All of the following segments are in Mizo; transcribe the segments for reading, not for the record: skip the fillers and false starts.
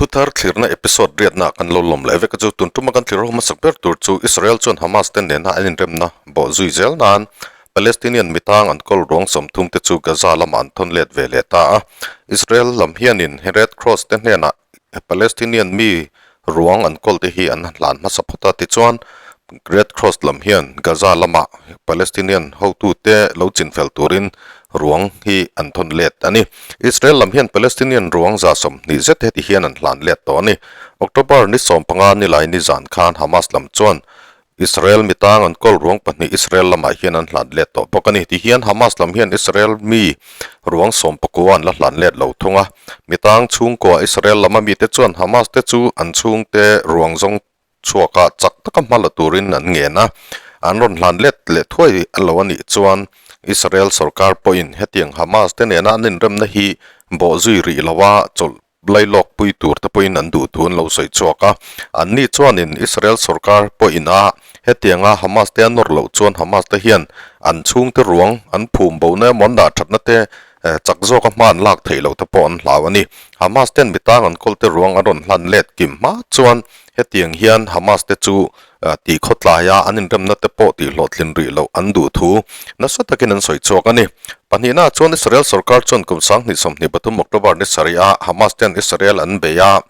Thuthar thlirna episode riatna kan lo lawm leh vek a chu tun tuma kan thlir ho hmasak ber tur chu Israel chuan Hamas te nena an inremna bawh zui zel nan Palestinian mitang an kawl ruang 30 te chu Gaza lamah an thawn let ve leh ta a. Israel lam hianin Red Cross te hnenah Palestinian mi ruang an kawl te hi an hlan hmasa phawt a, tichuan Red Cross lam hian Gaza lamah Palestinian hotute lo chinfel turin ruang hi an thawn let a ni. Israel lam hian Palestinian ruang 20 zet heti hian an hlan let tawh a ni. October ni 15 nilai ni zan khan Hamas lam chuan Israel mitang an kawl ruang pahnih Israel lamah hian an hlan let tawh bawk a ni. Tihian Hamas lam hian Israel mi ruang 19 an la hlan let lo thung a. Mitang chhungkua Israel lama mite chuan Hamas te chu an chhungte ruang zawng chhuakah chak taka hma la turin an ngen a, an rawn hlan let leh thuai a lo a nih chuan Israel sorkar pawhin hetiang Hamas te nena an inremna hi bawh zui rih lo a, chawlh lailawk pui tur te pawhin an duh thu an lo sawi chhuak a. Anni chuanin Israel sorkar pawhin a hetianga Hamas te a nawr loh chuan Hamas te hian an chhungte ruang an phum bohna emaw an dah thatna te chak zawka hma an lak theih loh te pawh an hlau a ni. Hamas ten mitang an kawlte ruang an rawn hlan let kim hma chuan hetiang hian Hamas te chu tih khawtlaia an inremna te pawh tih hlawhtlin rih loh an duh thu nasa takin an sawi chhuak a ni. Pahnihna chuan Israel sorkar chuan kum 2023 October ni sarih a Hamas ten Israel an bei a,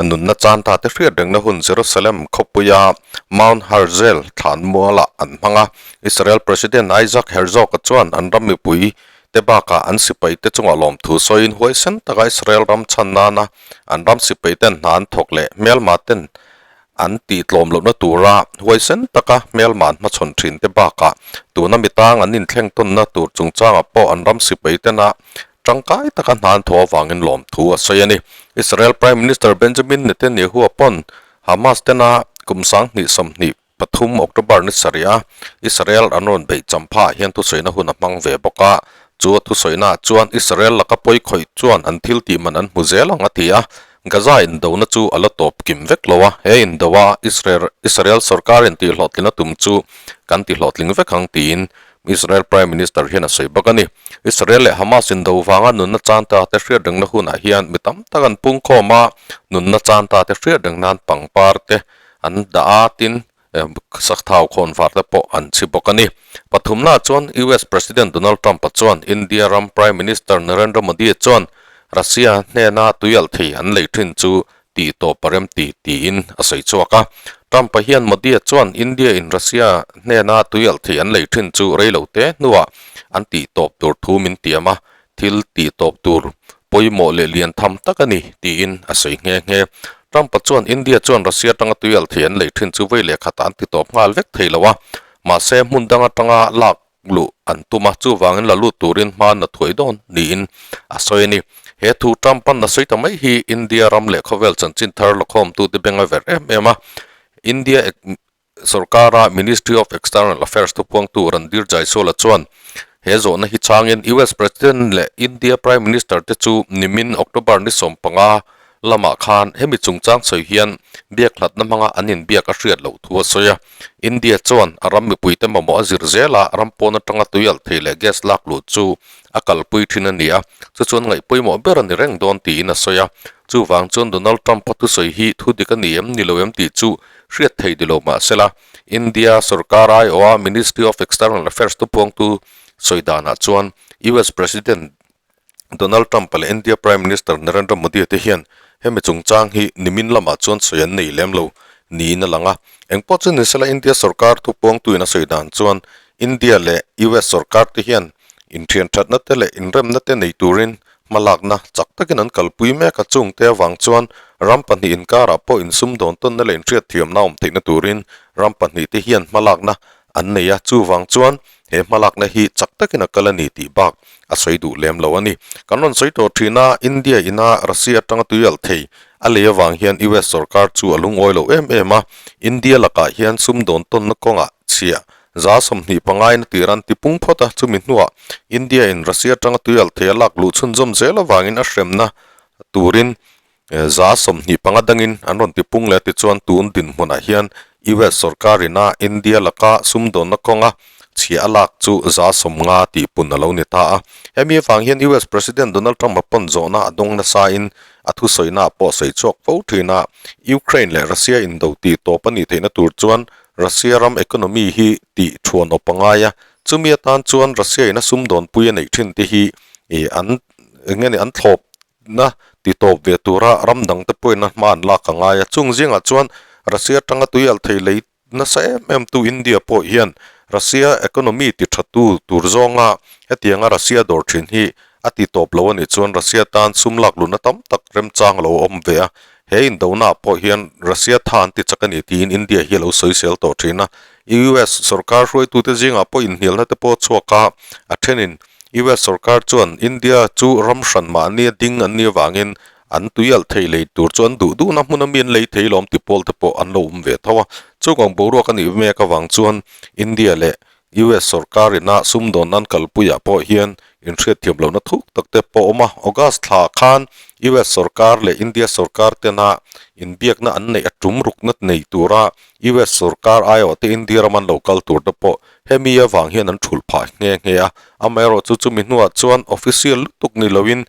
nunna chan ta te hriat rengna hun Jerusalem khawpuia Mount Herzl thlan mualah an hmang a. Israel President Isaac Herzog-a chuan an ram mipui te bakah an sipai te chungah lawmthu sawiin huaisen taka Israel ram chhan nana an ram sipai ten hna an thawk leh hmelma ten an tih tlawm lohna tura huaisen taka hmelma an hmachhawn thin te bakah tuna mitang an inthleng tawnna tur chungchangah pawh an ram sipai tena tangkai taka hna an thawh avangin lawmthu a sawi a ni. Israel Prime Minister Benjamin Netanyahu pawn Hamas tena kum 2020 Pathum October ni sarih a, Israel an rawn beih champhaah hian thusawiina hun a hmang ve bawk a. Chu a thusawiinaah chuan Israel laka pawi khawih chuan an thil tih man an hmu zel ang a ti a. Gaza indona chu a la tawp kim vek lo a, he indo a Israel Israel sorkarin tihhlawhtlin a tum chu kan tihlawhtling vek ang tiin Israel Prime Minister hian a sawi bawk a ni. Israel leh Hamas indo vanga nunna chan ta te hriat rengna hunah hian mi tam tak an pungkhawm a, nunna chan ta te hriat reng nan pangpar te an dah a, tin, sakthau khawn var te pawh an chhi bawk a ni. Pathumnaah chuan US President Donald Trump-a chuan India ram Prime Minister Narendra Modi chuan Russia hnena tuialh thei an lei thin chu tih tawp a rem ti tiin a sawi chhuak a. Trump-a hian Modi-a chuan India-in Russia hnena tuialh thei an lei thin chu reilo te hnuah an tih tawp tur thu min tiam a, thil tih tawp tur pawimawh leh lian tham tak a ni, tiin a sawi nghe nghe. Trump-a chuan India chuan Russia atanga tuialh thei an lei thin chu vei leh khatah an ti tawp nghal vek thei lo a, mahse hmun dang atanga lak luh an tum a, chuvangin la lut turin hma na thuai dawn niin a sawi a ni. He thu Trump-a'n a sawi ta mai hi India ram leh khawvel chanchin thar lawkhawmtute beng a verh em em a, India Sorkara Ministry of External Affairs thupuangtu Randhir Jaiswal-a chuan he zawhna hi changin US President leh India Prime Minister te chu nimin October ni 15 lamah khan hemi chungchang sawi hian biak hlatna hmanga an inbiak a hriat loh thu a sawi a. India chuan a ram mipuite mamawh a zir zel a, ram pawn atanga tui alh thei leh gas lak luh chu a kalpui thin a ni a, chu chuan ngaih pawimawh ber a ni reng dawn tiin a sawi a. Chuvang chuan Donald Trump-a thusawi hi thu dik a ni em ni lo em tih chu hriat thei ti lo mah sela, India sorkar aiawha Ministry of External Affairs thupuangtu sawi danah chuan US President Donald Trump-a leh India Prime Minister Narendra Modi-a te hian hemi chungchang hi nimin lamah chuan sawi an nei lem lo niin a lang a. Engpawh chu ni sela India sorkar thupuangtuin a sawi dan chuan India leh US sorkar te hian inthianthatna te leh inremna te nei turin Hmalakna chak takin an kalpui mek a, chungte avang chuan ram pahnih inkarah pawh insumdawn tawnna leh inhriatthiamna awm theihna turin ram pahnihte hian hmalakna an nei a, chuvang chuan he hmalakna hi chak takin a kal a ni tih bak a sawi duh lem lo a ni. Kan rawn sawi tawh thin a, India ina Russia atanga tui alh thei a lei avang hian US sorkar chu a lungawi lo em em a, India lakah hian sumdawn tawnna kawngah chhiah 25 in a tir an ti pung phawt a, chumi hnuah India in Russia atanga tui alh thei a lak luh chhunzawm zel avangin a hremna turin 25 dangin an rawn ti pung leh a tichuan tun dinhmunah hian US sorkar ina India laka sumdawnna kawnga Chhia a lak chu 50% tihpun a lo ni ta a. Hemi avang hian US President Donald Trump-a pawn zawhna a dawng nasain a thusawiinaah pawh sawi chhuak fo thin a. Ukraine leh Russia indo tih tawp a nih theihna tur chuan Russia ram economy hi tih thuan awp a ngai a. Chumi atan chuan Russia in a sumdawnpui a neih thin te hi an eng nge ni an thlawpna ti tawp ve tura ram dangte pawhin a hma an lak a ngai a. Chung zingah chuan Russia atanga tui alh thei lei Nasa em em tu India pawh hian Russia economy ti tha tu tur zawnga hetianga Russia dawr thin hi a ti tawp lo a nih chuan Russia tan sum lak luhna tam tak remchang a lo awm ve a. He indona pawh hian Russia tha an ti chak a ni tiin India hi a lo sawisel tawh thin a. US sorkar hruaitute zingah pawh inhnialna te pawh a chhuak a, a thenin US sorkar chuan India chu ram hran mahni a ding an nih avangin An tui alh thei lei tur chu an duh duhna hmuna mi an lei thei lawm ti pawl te pawh an lo awm ve tho a. Chukang boruak a nih mek avang chuan India leh US sorkar ina sumdawn an kalpuiah pawh hian inhriatthiam lohna thuk tak te pawh a awm a. August thla khan US sorkar leh India sorkar tena inbiakna an neih a tum rukna nei tura US sorkar aiawhte India ram an lo kal tur te pawh hemi avang hian an thulh phah nghe nghe a. Amaherawhchu chumi hnuah chuan official lutuk ni loin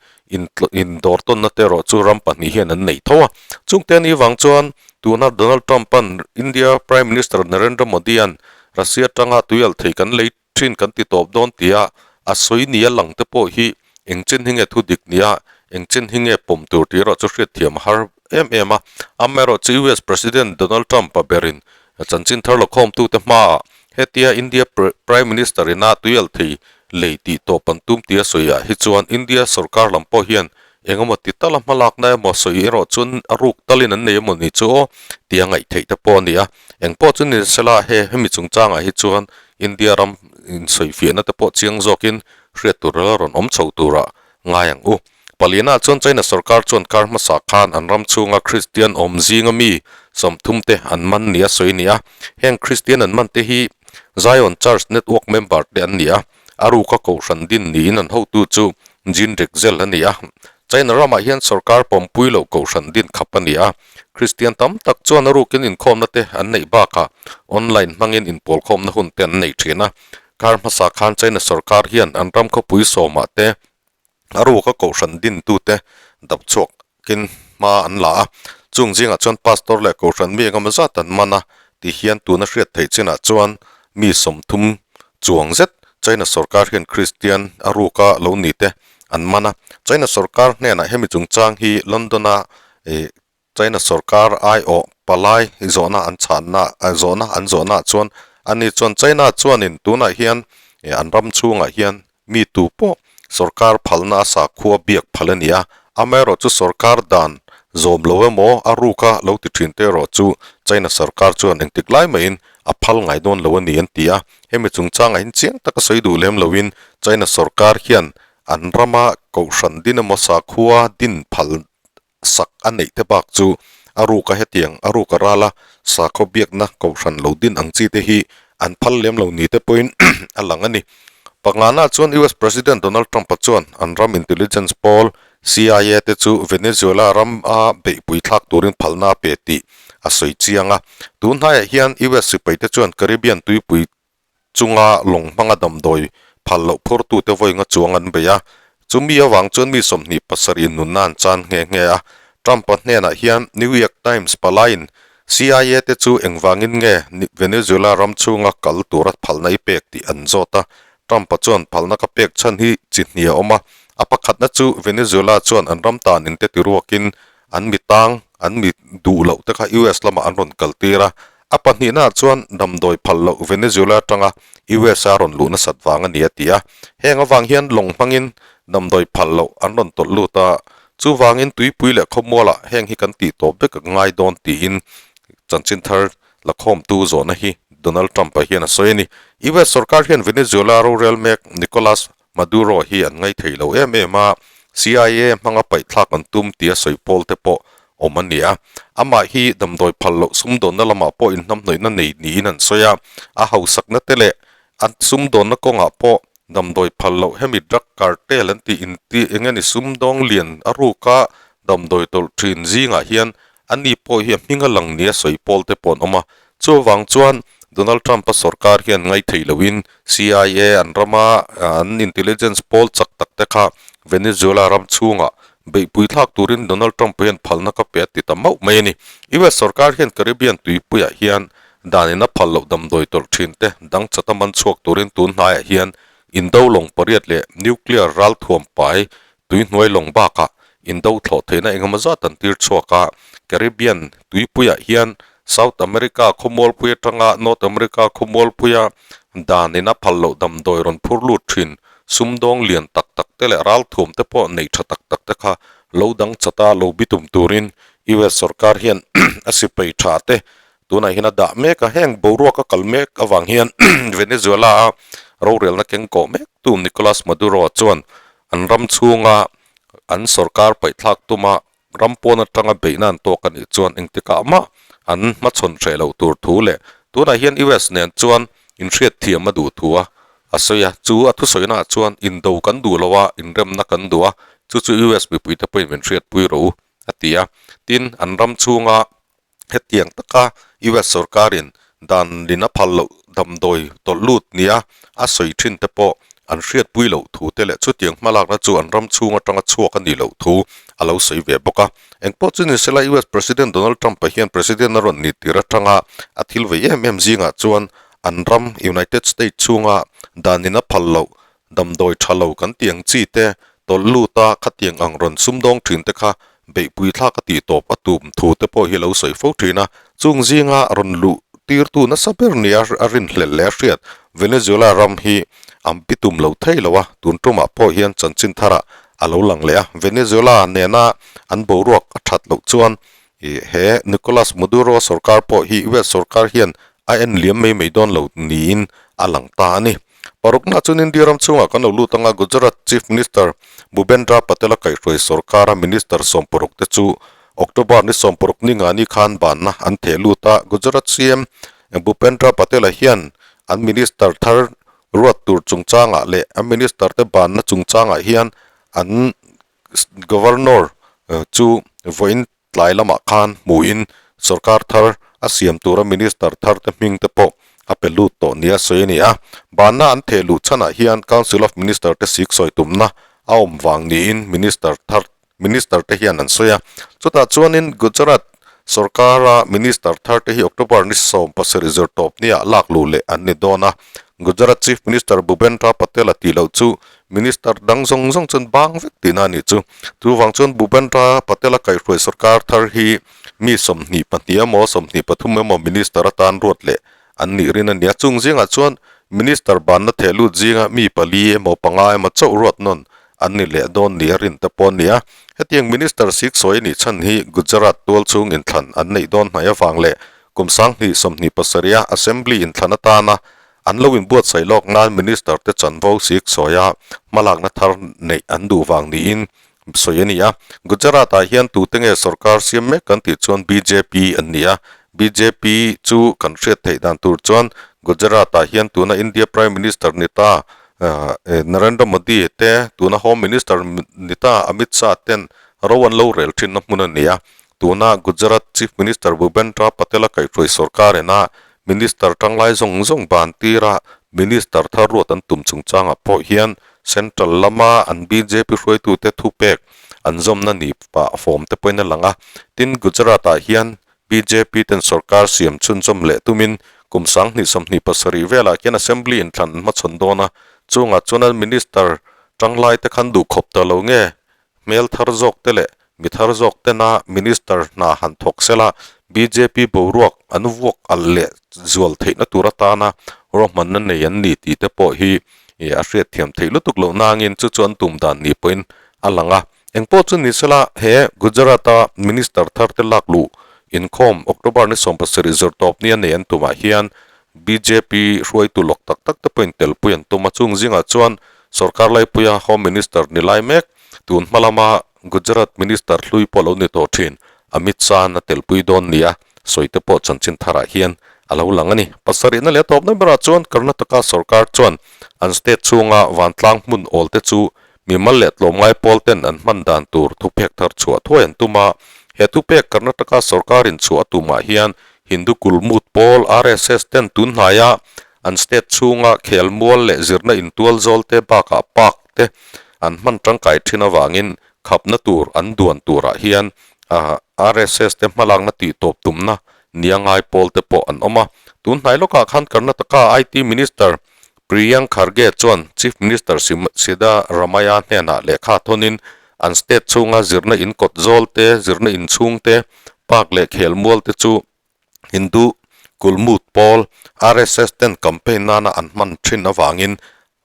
Indawr tawnna te erawh chu ram pahnih hian an nei tho a. Chungte a nih vang chuan tuna Donald Trump-a'n India Prime Minister Narendra Modi-a'n Russia atanga tuialh thei kan lei thin kan ti tawp dawn tia a sawi nia lang te pawh hi eng chin hi nge thu dik nia, eng chin hi nge pawm tur tih erawh chu hriatthiam a har em em a. Amaherawhchu US President Donald Trump-a berin chanchin thar lakhawmtute hmaah hetia India Prime Minister-ina tuialh thei Lei tih tawp an tum tia sawiah hi chuan India sorkar lam pawh hian eng emaw ti tala hmalakna emaw sawi erawh chuan a ruk talin an nei emaw ni chu aw tia ngaih theih te pawh a ni a. Eng pawh chu ni sela he hemi chungchangah hi chuan India ram insawifiahna te pawh chiang zawkin hriat tur la rawn awm chho turah ngai ang u. Palina chuan China sorkar chuan kar hmasa khan an ram chhunga Kristian awm zinga mi 30 te an man nia sawi a ni a. Heng Kristian an man te hi Zion Church Network member te an ni a, a ruka kohhran din niin an hotu chu Jin Rikzel a ni a. China ramah hian sorkar pawmpui loh kohhran din khap a ni a. Kristian tam tak chuan a rukin inkhawmna te an neih bakah online hmangin inpawlkhawmna hun te an nei thin a. Kar hmasa khan China sorkar hian an ram khawpui sawmah te A ruka kohhran dintute dap chhuakin hma an la a, chung zingah chuan pastor leh kohhran mi engemaw zat an man a ti hian tuna hriat theih chinah chuan mi 30 chuang zet China sorkar hian Kristian a ruka lo ni te an man a. China sorkar hnenah hemi chungchang hi London-a China sorkar aiawh palai zawhna an chhanna zawhna an zawhnaah chuan ani chuan China chuanin tunah hian an ram chhungah hian mi tu pawh sorkar phalna a sakhua biak phal a ni a, amaherawhchu sorkar dan zawm lo emaw a ruka lo ti thin te erawh chu China sorkar chuan engtik lai mahin a phal ngai dawn lo a ni an ti a, hemi chungchangah hian chiang taka sawi duh lem loin China sorkar hian an rama kohhran din emaw sakhua din phal sak a neih te bak chu a ruka hetiang a ruka rala sakhaw biakna kohhran lo din ang chi te hi an phal lem lo ni te pawhin a lang a ni. Pangana chuan US President Donald Trump-a chuan an ram intelligence pawl CIA te chu Venezuela ram a beihpui thlak turin phalna a pe tih a sawi chiang a. Tun hnaiah hian US sipai te chuan Caribbean tuipui chunga lawng hmanga damdawi phal loh phurtute vawi nga chuang an bei a, chumi avang chuan mi 27 nunna an chan nghe nghe a. Trump-a hnenah hian New York Times palaiin CIA te chu engvangin nge Venezuela ram chhunga kal tura phalna i pek tih an zawt a, Trump-a chuan phalna ka pek chhan hi chi hnih a awm a, a pakhatna chu Venezuela chuan an ram tan inte tiruakin an mi tang, an mi duh loh te kha US lamah an rawn kaltir a, A pahnihnaah chuan damdawi phal loh Venezuela atanga US a rawn luh nasat vang a ni a ti a. Heng avang hian lawng hmangin damdawi phal loh an rawn tawlh lut a, chuvangin tuipui leh khawmualah heng hi kan tih tawp vek a ngai dawn tiin chanchin thar lakhawmtu zawhna hi Donald Trump-a hian a sawi a ni. US sorkar hian Venezuela rorel mek Nicolas Maduro hi an ngaithei lo em em a, CIA hmanga paihthlak an tum tia sawi pawl te pawh awm a ni a. Amah hi damdawi phal loh sumdawnna lamah pawh inhnamhnawihna nei niin an sawi a, a hausakna te leh a sumdawnna kawngah pawh damdawi phal loh hemi drug cartel an tih inti eng nge ni sumdawng lian a ruka damdawi tawlh thin zingah hian ani pawh hi a hming a lang nia sawi pawl te pawh an awm a. Chuvang chuan Donald Trump-a sorkar hian ngaithei loin CIA an rama an intelligence pawl chak tak te kha Venezuela ram chhungah beihpui thlak turin Donald Trump hian phalna ka pe a ti ta mauh mai a ni. US sorkar hian Caribbean tuipuiah hian danin a phal loh damdawi tawlh thin te dang chata man chhuak turin tun hnaiah hian indo lawng pariat leh nuclear ralthuam pai tuihnuai lawng bakah indo thlawh theihna engemaw zat an tir chhuak a. Caribbean tuipuiah hian South America khawmualpui atanga North America khawmualpuia danin a phal loh damdawi rawn phur lut thin sumdawng lian tak tak te leh ralthuam te pawh nei tha tak tak te kha lo dang chat a, lo bitum turin US sorkar hian a sipai tha te tunah hian a dah mek a. Heng boruak a kal mek avang hian Venezuela a rorelna keng kawh mek tu Nicolas Maduro chuan an ram chhunga an sorkar paihthlak tuma ram pawn atanga beihna an tawk a nih chuan engtikah mah an hmachhawn hreh loh tur thu leh tunah hian US nen chuan inhriatthiam a duh thu a a sawi a, chu a thusawina ah chuan indo kan duh lo a, inremna kan duh a, chu chu US mipuite pawhin min hriatpui rawh u a ti a, tin an ram chhunga Hetiang taka US sorkarin dan lin a phal loh damdawi tawlh lut nia a sawi thin te pawh an hriatpui loh thu te leh chutiang hmalakna chu an ram chhung atanga chhuak a nih loh thu a lo sawi ve bawk a. Engpawh chu ni sela US President Donald Trump-a hian President a rawn ni tir atanga a thil vei em em zingah chuan an ram United States chhunga dan in a phal loh Damdawi tha lo kan ti ang chi te, tawlh lut a khatiang ang rawn sumdawng thin te kha beihpui thlak a tih tawp a tum thu te pawh hi lo sawi fo thin a. Chung zinga rawn luh tirtu nasa ber nia a rinhlelh leh a hriat Venezuela ram hi an pi tum lo thei lo a, tun tumah pawh hian chanchin tharah a lo lang leh a. Venezuela nena an boruak a that loh chuan he Nicolas Maduro sorkar pawh hi US sorkar hian a en liam mai mai dawn lo niin a lang ta a ni. Parukna chuan India ram chhungah kan lo lut anga Gujarat Chief Minister Bhupendra Patel a kaihhruai sorkara Minister sawmparuk te chu October ni sawmparuk ni ngani khan banna an theh lut a. Gujarat CM Bhupendra Patel-a hian an Minister thar ruat tur chungchangah leh a Minister te banna chungchangah hian an Governor chu vawiin Tlai lamah khan hmuhin sorkar thar a siam tura minister thar te hming te pawh a pe lut tawh nia sawi a ni a. Banna an theh luh chhanah hian Council of Minister te sik sawi tumna a awm vang niin minister thar minister te hian an sawi a. Chutah chuanin Gujarat sorkara minister thar te hi October ni 17 zirtawp niah lak luh leh an ni dawn a. Gujarat Chief Minister Bhupendra Patel a tih loh chu Minister dang zawng zawng chuan bang vek tihna a nih chu. Chuvang chuan Bhupendra Patel a kaihhruai sorkar thar hi mi 22 emaw 23 emaw Minister atan ruat leh an nih rin a ni a. Chung zingah chuan Minister banna theh lut zinga mi pali emaw panga emaw chauh ruat nawn an ni leh dawn nia rin te pawh a ni a. Hetiang Minister siksawi a nih chhan hi Gujarat tual chhung inthlan an neih dawn hnaih avang leh kum 2027 a Assembly inthlan atana An lo inbuatsaih lawk nan Minister te chanvo sik sawia hmalakna thar neih an duh vang niin sawi a ni a. Gujarat ah hian tute nge sorkar siam mek kan tih chuan bjp an ni a. Bjp chu kan hriat theih dan tur chuan Gujarat ah hian tuna India Prime Minister ni ta Narendra Modi te, tuna Home Minister ni ta Amit Shah ten ro an lo rel thinna hmun a ni a. Tuna Gujarat Chief Minister Bhupendra Patel a kaihhruai sorkar ina Minister tanglai zawng zawng ban tira Minister thar ruat an tum chungchangah pawh hian Central lama an bjp hruaitute thupek an zawmna ni pah fawm te pawhin a lang a. Tin, Gujarat-ah hian bjp ten sorkar siam chhunzawm leh tumin kum 2027 velah khian Assembly inthlan an hmachhawn dawn a, chungah chuan an Minister tanglai te khan duhkhawp ta lo nge Hmel thar zawk te leh mi thar zawk tena Minister hna han thawk sela bjp boruak an vuak alh leh zual theihna tur atana ruahmanna nei an ni tih te pawh hi a hriatthiam theih lutuk loh nangin chu chu an tum dan ni pawhin a lang a. Engpawh chu ni sela he Gujarat-a Minister thar te lak luh inkhawm October ni 17 zirtawp nia nei an tumah hian bjp hruaitu lawk tak tak te pawhin telpui an tum a, chung zingah chuan sorkar laipuia Home Minister ni lai mek, tun hma lama Gujarat Minister hlui pawh lo ni tawh thin Amit Shah-a'n a telpui dawn nia sawi te pawh chanchin tharah hian a lo lang a ni. Pasarihna leh a tawpna berah chuan Karnataka sorkar chuan an state chhunga vantlang hmun awl te chu mimal leh tlawmngai pawl ten an hman dan tur thupek thar chhuah thuai an tum a, he thupek Karnataka sorkarin chhuah a tumah hian Hindu kulmut pawl RSS ten tun hnaia an state chhunga khelmual leh zirna intual zawl te bakah park te an hman tangkai thin avangin khapna tur an duan turah hian RSS te hmalakna tihtawp tumna nia ngai pawl te pawh an awm a. Tun hnai lawkah khan Karnataka IT Minister Priyank Kharge chuan Chief Minister Siddaramaiah hnenah lehkha thawnin an state chhunga zirna in kawt zawl te, zirna in chhung te, park leh khelmual te chu Hindu kulmut pawl RSS ten campaign nana an hman thin avangin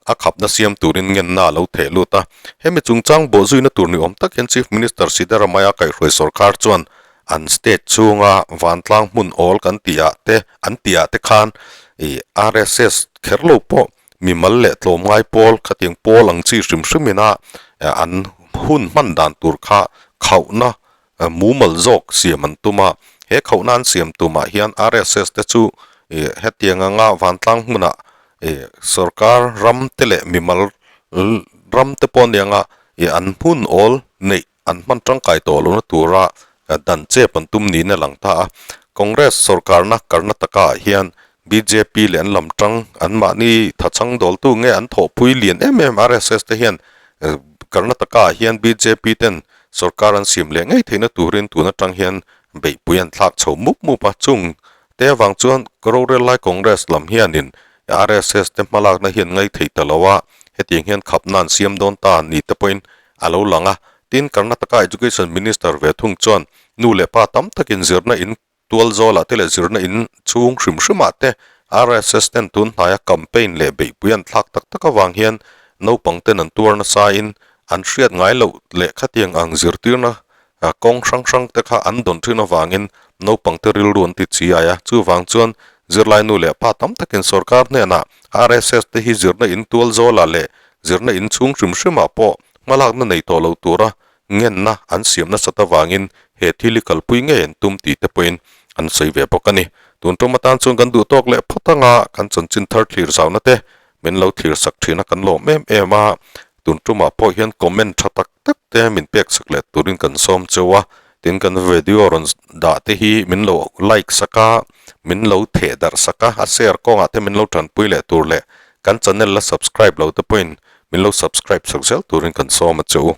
a khapna siam turin ngenna a lo theh lut a. Hemi chungchang bawhzuina tur ni awm tak hian Chief Minister Siddaramaiah kaihhruai sorkar chuan an state chhunga vantlang hmun awl kan tih ah te an tih ah te khan ih RSS kher lo pawh mimal leh tlawmngai pawl khatiang pawl ang chi hrim hrim ina an hun hman dan tur kha khauhna mumal zawk siam an tum a. He khauhna an siam tumah hian RSS te chu ih hetiang anga vantlang hmunah ih sorkar ram te leh mimal ram te pawh anianga ih an hmun awl neih An hman tangkai tawh lohna tura dan chep an tum niin a lang ta a. Congress sorkarna Karnataka ah hian bjp leh an lam tang anmahni thachhang dawltu nge an thawhpui lian em em RSS te hian Karnataka ah hian bjp ten sorkar an siam leh ngei theihna turin tun atang hian beihpui an thlak chho mup mup a. Chung te avang chuan rorel lai Congress lam hianin RSS te hmalakna hi an ngaithei ta lo a, hetiang hian khapna an siam dawn ta ni te pawhin a lo lang a. Tin, Karnataka Education Minister ve thung chuan nu leh pa tam takin zirna in tual zawlah te leh zirna in chhung hrim hrimah te RSS ten tun hnaia campaign leh beihpui an thlak tak tak avang hian naupang ten an tuar nasain an hriat ngai loh leh khatiang ang zirtirna kawng hrang hrang te kha an dawn thin avangin naupang te rilru an ti chi ai a. Chuvang chuan zirlai nu leh pa tam takin sorkar hnenah RSS te hi zirna in tual zawlah leh Zirna in chhung hrim hrimah pawh hmalakna nei tawh lo tura ngenna an siam nasat avangin he thil hi kalpui ngei an tum tih te pawhin an sawi ve bawk a ni. Tun tum atan chuan kan duh tawk leh phawt anga kan chanchin thar thlir zauna te min lo thlir sak thin a kan lawm em em a, tun tumah pawh hian comment tha tak tak te min pek sak leh turin kan sawm cheu a, tin kan video rawn dah te hi min lo like sak a, min lo theh darh sak a, a share kawngah te min lo tanpui leh tur leh Kan channel la subscribe lo te pawhin min lo subscribe sak zel turin kan sawm a che u.